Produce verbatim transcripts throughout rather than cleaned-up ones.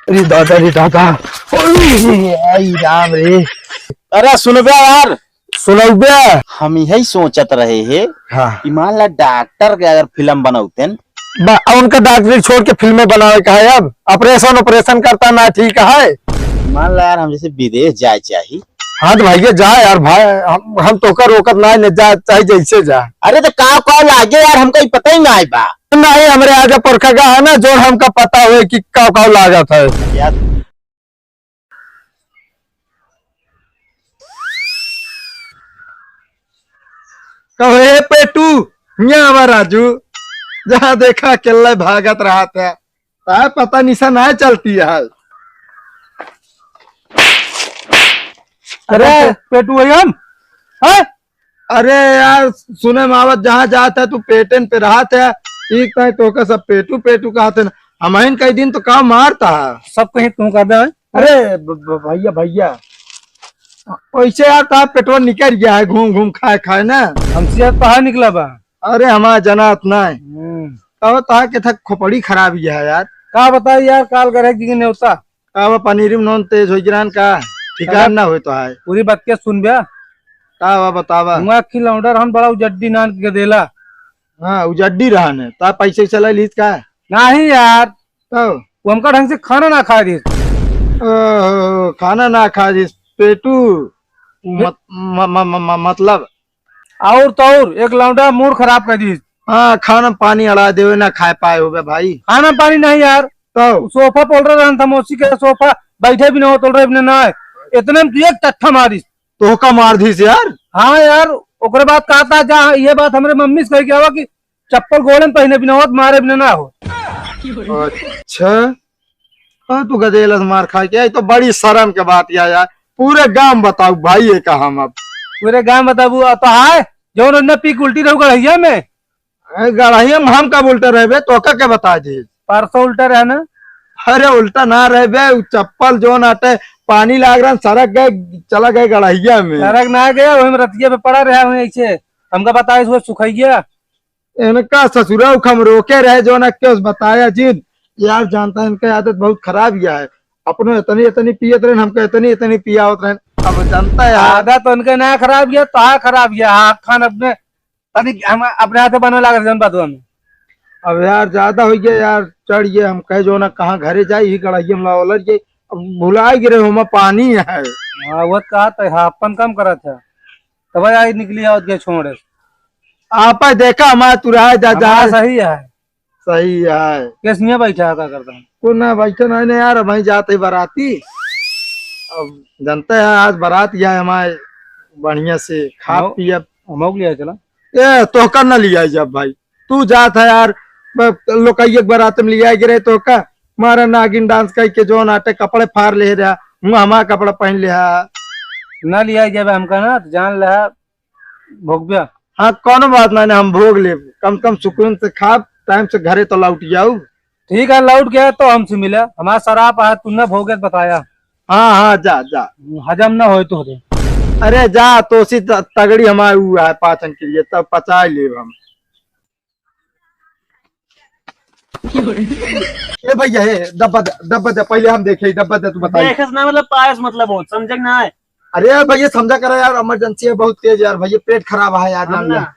अरे दादा रे दादा, ओए, आई राम रे। अरे सुनबे यार, सुनबे? हम यही सोचत रहे हे हाँ। कि मान ला डॉक्टर के अगर फिल्म बनौतेन। बा-, उनका डॉक्टरी छोड़ के फिल्में बनावे का है, अब ऑपरेशन ऑपरेशन करता ना ठीक है। मान ला यार, हम जैसे विदेश जाए चाही। हाँ तो भैया जा यार भाई, हम, हम तोका रोकत ना है, जा चाहे जैसे जा। अरे तो का का लागे यार, हमका ई पता ही ना है बा। नहीं, हमरे आगे पुरखा का है ना, जो हमका पता होए कि का का लागत है। यार कहो, "ए पेटू, हियाँ आवा राजू।" जहाँ देखा अकेले भागत रहत है। तार पता निशा ना चलती है। अरे, पेटू है हम? हैं? अरे यार, सुने में आवत जहाँ जात है तू पेटेन पे रहत है। एक ताई तोका सब पेटू पेटू कहत है ना। हमहिन कई दिन तो का मारता है। सब कहीं तू कर दे। अरे ब-, ब-, भैया, भैया, वैसे यार, तार पेटवा निकल गया है घूम घूम खाए खाए ना। हमसे यार कहाँ निकला बा? अरे, हमारा जनात ना है। हम्म। तब तार के था खोपड़ी खराब ही है यार। का बताई यार, काल गरहक जी के नेवता। का बा, पनीरी में नून तेज हो गिरान का? ठिकान ना होय तो है। पूरी बात के सुन बे। का बा, बतावा। हुआ खिलौंडर हम बड़ा उजड्डी नान के देला। हाँ, उजड्डी रहन है। ता पैसे चला लीस का? नहीं यार। तो? वो हमका ढंग से खाना ना खा दिस। ओहो, खाना ना खा दिस। पेटू, मत-, म-, म-, म-, म-, मतलब? और तो और, एक लौंडा मूड खराब कर दिस। हाँ, खाना पानी अड़ा देवे, ना खाए पाए होबे भाई। खाना पानी नहीं यार। तो? सोफा पोल रहा था, मौसी के सोफा, बैठे भी ना हो, तोल रहे भी ना है। इतने में तू एक तट्ठा मारिस। तोहका मार दिस यार? हाँ यार, ओकरे बाद कहा था, जा, ये बात हमरे मम्मी से कह के आवा कि चप्पल गोड़े में पहने बिना होत, मारे बिना ना हो। अच्छा, हाँ, तू गदेलस मार खा के आई तो बड़ी शर्म के बात या यार। पूरे गांव बताऊ भाई, ये का हम अब पूरे गांव बताबू, आ तो हाय, जौन उन्ने पी के उल्टी रहू गड़हिया में। ए, गड़हिया में हम कब उल्टा रहबे, तोका के बता दे। परसों उल्टा रहे ना। अरे उल्टा ना रहबे, उ चप्पल जौन आटे, पानी लाग रहा, सरक गए, चला गए गड़हिया में। सरक ना गया, वही में रतिया पे पड़ा रहा, वही ऐसे। हमका बताए, वो सुखैया। इनका ससुरा उखम रोके रहे, जो ना के उस बताया जिन। यार जानता है, इनका आदत बहुत खराब गया है। अपने इतनी, इतनी पियत रहे, हमको इतनी, इतनी पियावत रहे। अब जानता है यार। आदत उनके ना खराब गया, तो खराब गया। हाँ, खान अपने, तनी हम अपने हाथे बनवे लागत जन बदवा में। अब यार ज्यादा हो गया यार, चढ़ गए हम कहे जो ना कहाँ घरे जाई, ही गड़हिया में लावल जाई। अब भुला गिरे, होमा पानी है। हाँ, वो तो कहा था, हाँ, अपन काम करा था। तब आई निकली आवत के छोड़े। आपा देखा हमारा तुरहा जा, जा। हमारा सही है। सही है। केसनिया बैठा है, का करता है? को ना बैठा ना, ना यार, भाई जाते ही बाराती। अब जानते हैं आज बारात गया है हमारे, बढ़िया से खा हम पिया। हम लोग लिया चला। ए, तोहका ना लिया जब भाई। तू जात है यार, ब-, लोकैया के बारात में लिया गिरे तोहका। मारा नागिन डांस कई के जौन आटे कपड़े फाड़ ले रहा, मुँह हमारा कपड़ा पहन ले हा। ना लिया जब हमका ना, तो जान ले हा, भोगब्या। हाँ, कौनो बात ना, ना, हम भोग लेब। कम से कम सुकून से खाब, टाइम से घरे तो लौट जाऊ। ठीक है, लौट गया तो हमसे मिला। हमारा शराब आया, तू ना भोगे तो बताया। हाँ, हाँ, जा, जा। हजम ना होए तो दे। अरे जा, तोसी त-, तगड़ी हमारी ऊ है पाचन के लिए, तब पचा लेब हम। ए भैया, ए, डब्बा दे, डब्बा दे, पहले हम देखे, डब्बा दे, तू बताई। देखे से ना मतलब पायस मतलब हो, समझे कि ना है? अरे यार भैया, समझा करा यार, इमरजेंसी है बहुत तेज यार, भैया पेट खराब है यार, हम जान ना। ला।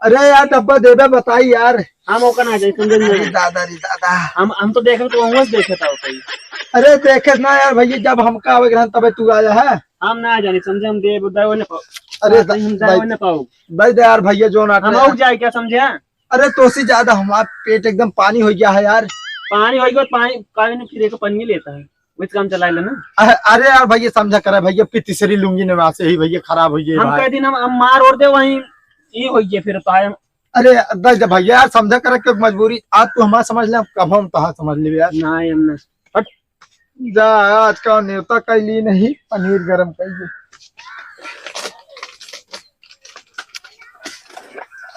अरे यार, डब्बा देबे, बताई यार। हम ओका ना जाई, समझे कि अरे नहीं? दादा रे दादा। हम, हम तो देखे तो वहाँ से देखे था ओका ही। अरे देखे ना यार भैया, जब हमका आवे के रहन तबे तू आया है। हम ना जानी, समझे, हम दे, दे वो ना पाओ। अरे हाँ, द-, हम दे भाई, वो ना पाओ। भाई दे यार भैया, जो ना हम करे। आउक जाए क्या, समझे? अरे तोसी ज्यादा हमार पेट एकदम पानी हो गया है यार। पानी हो गया, पानी काहे नहीं, फिर एक पन्नी लेता है, वही काम चला लेना। अ-, अरे यार भैया, समझा करे भैया, फिर तीसरी लुंगी नवा से ही भैया खराब हो गई हम भाई। कह दिन हम, हम मार और दे वहीं, ये हो गया फिर तो आए। अरे दे दे भैया यार, समझा करे, क्यों मजबूरी, आज तू हमारा समझ ले, कब हम तोहार समझ लेबे यार। नहीं, हम ना। हट। जा, आज का नेवता कैली नहीं, पनीर गरम कैली।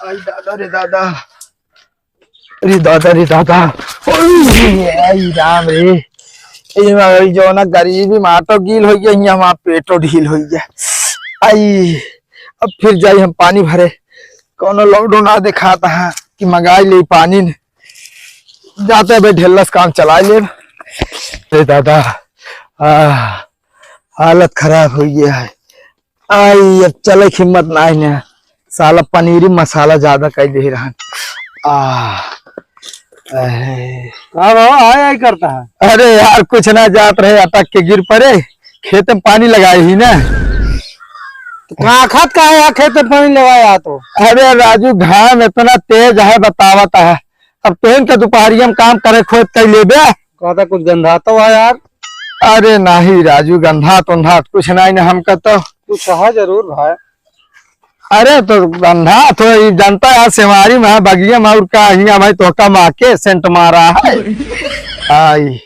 आई दादा रे दादा। अरे दादा रे दादा। ओए, आई राम रे। ए भाई, जो ना गरीबी माटो गील हो गया, यहाँ हमारा पेटो ढील हो गया। आई, अब फिर जाई हम पानी भरे। कौनो लौडो ना दिखाता है कि मंगाई ले पानी ने। जाते बे ढेलस काम चला ले। अरे दादा, आ, हालत खराब होइ गया है। आई, अब चले के हिम्मत नाहीं ना। साला पनीरी मसाला ज्यादा कर दे रहन। आ, अहे। का बाबा, आय, आय करता है? अरे यार, कुछ ना, जात रहे, अटक के गिर पड़े, खेत में पानी लगाए ही ना। तो कहाँ खात का है, खेत में पानी लगाया तो? अरे राजू, घाम इतना तेज है, बतावत है। अब तोहन के दुपहरिया में काम करे, खोद कर लेबे। कहता कुछ गंधा तो है यार। अरे नहीं राजू, गंधा तो कुछ नहीं ना हमका तो। कुछ है जरूर भाई। अरे तो गंधा तो ई जनता है, सेवारी में है, बगिया में, और का हियां भाई तोहका माँ के सेंट मारा है। आई,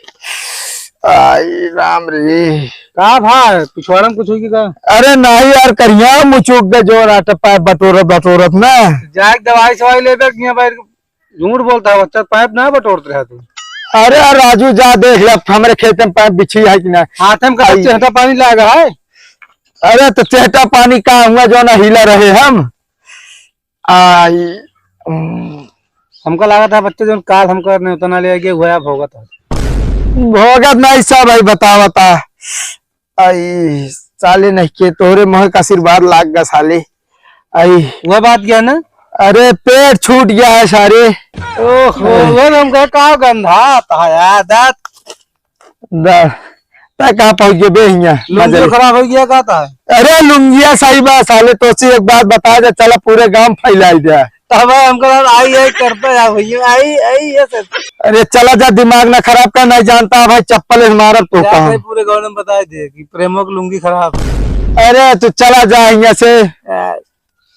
आई राम रे। का भाई, पिछवाड़ा में कुछ होगी का? अरे नहीं यार, करिया मुचुक गए जो रात पाइप बटोरत बटोरत ना। जाके दवाई सवाई लेबे, हियां बैठ के झूठ बोलता है बच्चा, पाइप ना बटोरत रहा तू। अरे यार राजू, जा देख ले, हमरे खेत में पाइप बिछी है कि ना। हाथ में का आई। चेहटा पानी लागा है। अरे तो चेहटा पानी का हुआ जो ना हिला रहे हम। आई, उम। हमका लागत है बच्चे जोन काल हमका न्योता ना ले आइगे, हुआ भोगत है। भोगत नहीं सब है, बतावता। आई, साले नहीं के तोहरे मुँह का आशीर्वाद लाग गा साले। आई। वह बात क्या ना? अरे पेट छूट गया है सारे। ओहो, वह हमका का गंधा आता है यार, दांत। दा, तै कहाँ पहुँच गए बे हियाँ? लुंगी मजा ले। खराब हो गया, का था? अरे लुंगिया सही बा साले, तो से एक बात बता दे, चला पूरे गांव फैलाई दे। तब भाई हमको लगा आई, आई करता है भैया, आई, आई, ये सब। अरे चला जा, दिमाग ना खराब कर, नहीं जानता भाई, चप्पल से मारब तो जा कहाँ। भाई, पूरे गांव में बता दे कि प्रेमो की लुंगी खराब है। अरे तू चला जा यहाँ से। आ,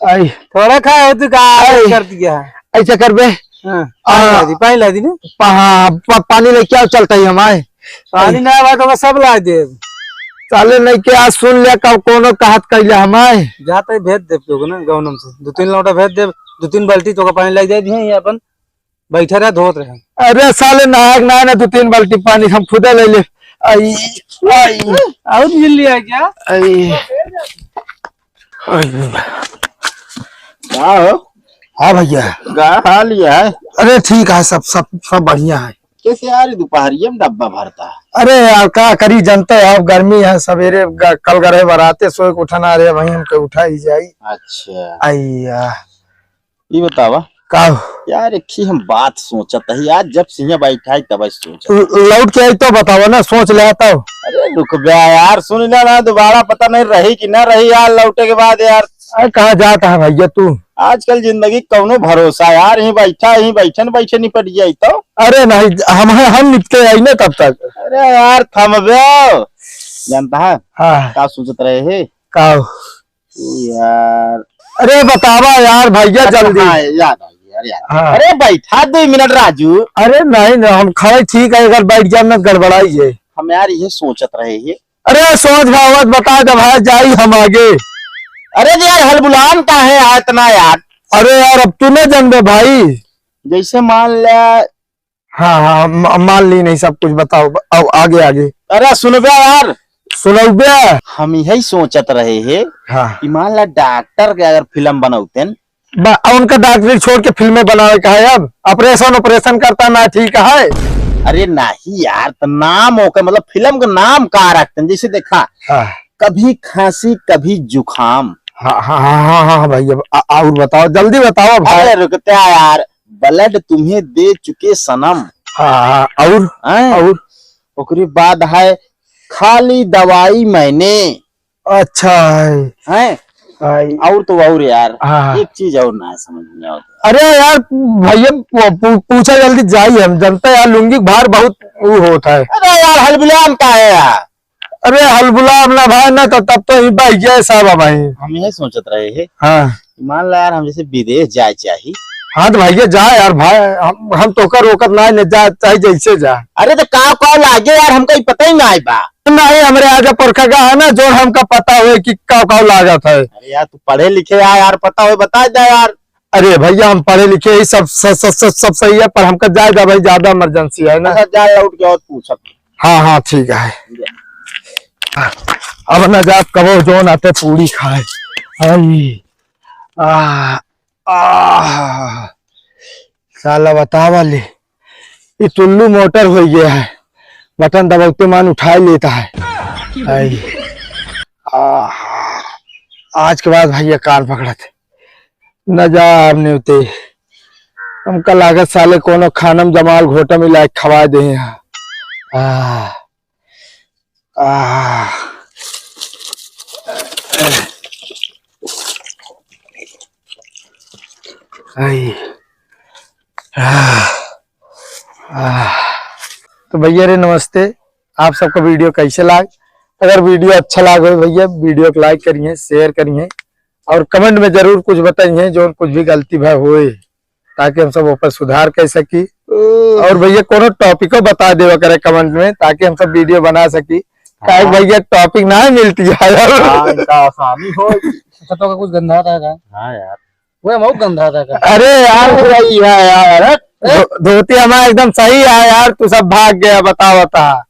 आई। थोड़ा खाए हो तू का आई। कर दिया। ऐसे कर बे। हाँ, आ, पानी ला दी, पानी ला दी ना। पा-, हाँ, पा-, पानी लेके आओ, चलता ही हम आए। पानी आई। ना आवा तो सब ला दे। साले नहीं के आज सुन लिया, कब कोनो कहत कैले हम आए। जाते ही भेज देब तो ना गौनम से। दो तीन लोटा भेज देब, दो तीन बाल्टी तो का पानी ला दे दिए, ये अपन बैठे रहे, धोत रहे। अरे साले नहायक ना, ना दो तीन बाल्टी पानी हम खुदे ले ले। आई, आई। और मिल लिया क्या? आई। का हो? हाँ भैया। का हाल ये है? अरे ठीक है, सब, सब, सब बढ़िया है। कैसे यार, दोपहरिया में डब्बा भरता है? अरे यार, का करी, जनते है, अब गर्मी है, सवेरे ग-, कल गए बराते, सोए के उठना रहे, वहीं हमके उठा ही जाई। अच्छा। अइया। ई बतावा। का? यार, एक ही हम बात सोचत ही, आज जब सिंह बैठा है, तब सोचत। ल-, लौट के आई तो बतावा ना, सोच ले तब। अरे रुक बे यार, सुन ले ना, दोबारा पता नहीं रही कि ना रही यार, लौटे के बाद यार। अरे कहाँ जाता है भैया तू? आजकल जिंदगी कौनो भरोसा यार, यहीं बैठा, यहीं बैठन बैठे निपट जाई तो। अरे नहीं, हम, हम निपटे आई ना तब तक। अरे यार, थमबे। जानता है? हाँ। का सोचत रहे है? का? यार। अरे बतावा यार भैया, अच्छा, जल्दी। हाँ, याद आ गया यार, याद। हाँ। अरे बैठा दो मिनट राजू। अरे नहीं, नहीं, हम खड़े ठीक है, अगर बैठ जाए ना गड़बड़ाई है। हम यार ये सोचत रहे हैं। अरे सोच भावत बता दे भाई, जाई हम आगे। अरे तो यार हलबुलान का है यार इतना यार? अरे यार अब तू ना जानबे भाई। जैसे मान लिया हाँ, हाँ, म-, मान ली नहीं सब कुछ, बताओ, ब-, अब आगे, आगे। अरे सुनबे यार। सुनबे? हम यही सोचत रहे हैं हाँ। कि मान ला डॉक्टर के अगर फिल्म बनौतेन। बा-, अब उनका डॉक्टरी छोड़ के फिल्में बनावे का है अब? ऑपरेशन, ऑपरेशन करता ना ठीक है? अरे नहीं यार, तो नाम ओके, मतलब फिल्म का नाम का रखतेन? जैसे देखा, हाँ। कभी खांसी, कभी जुकाम। हाँ, हाँ, हाँ, हाँ, हाँ, भाई, अब आ-, और बताओ, जल्दी बताओ भाई। अरे रुकते यार, ब्लड तुम्हें दे चुके सनम। हाँ, हाँ, और? हैं? और? ओकरे बाद है खाली दवाई मैंने। अच्छा है। हैं? आई। और तो और यार, हाँ, हाँ। एक चीज और ना समझ में आवत। अरे यार, भैया, पू-, पू-, पूछा जल्दी जाई हम, जनता यार लुंगी भार बहुत वो होता है। अरे यार, हलबुलान का है यार? अरे हलबुलाम ना भाई ना, तो तब तो ही बह गया सब भाई। हम यही सोचत रहे हैं। हाँ। मान ला यार, हम जैसे विदेश जाए चाही। हाँ तो भैया जा यार भाई, हम, हम तोका रोकत ना है, जा चाहे जैसे जा। अरे तो काव काव लागे यार, हमका ई पता ही ना है बा। नहीं, हमरे आजा पुरखा का है ना, जो हमका पता होए कि काव काव लागत है। अरे यार तू पढ़े लिखे आ यार, पता होए बता दे यार। अरे भैया हम पढ़े लिखे ही सब, सब, सब, सब, सब सही है, पर हमका जाए दा भाई, ज्यादा इमरजेंसी है ना। अच्छा जा लौट के और पूछत। हाँ, हाँ, ठीक है। अब ना जा कबो जोन आते पूरी खाए। आई, आ, आ, साला बतावा ले, ये टुल्लू मोटर हो गया है। बटन दबावते मान उठाए लेता है। आई। आ, आज के बाद भैया कान पकड़त न जा हमने उते। हमका लागत साले कोनो खानम जमाल घोटा मिला के खवा दे हैं। आ, आ, आई। आ, आ। तो भैया रे नमस्ते, आप सबका वीडियो कैसे लाग? अगर वीडियो अच्छा लाग हो भैया, वीडियो को लाइक करिए, शेयर करिए और कमेंट में जरूर कुछ बताइए, जो कुछ भी गलती भा होए, ताकि हम सब ऊपर सुधार कर सकी। और भैया कोनो टॉपिको बता देवा करे कमेंट में, ताकि हम सब वीडियो बना सकी। काहे हाँ। भैया टॉपिक ना मिलती है यार। हाँ, इनका आसानी हो। अच्छा, तो का कुछ गंधा था का? हाँ यार। वो हम गंधा था का? अरे यार, वही है यार। अरे, धो-, धोती हमारा एकदम सही है यार, तू सब भाग गया, बता, बता।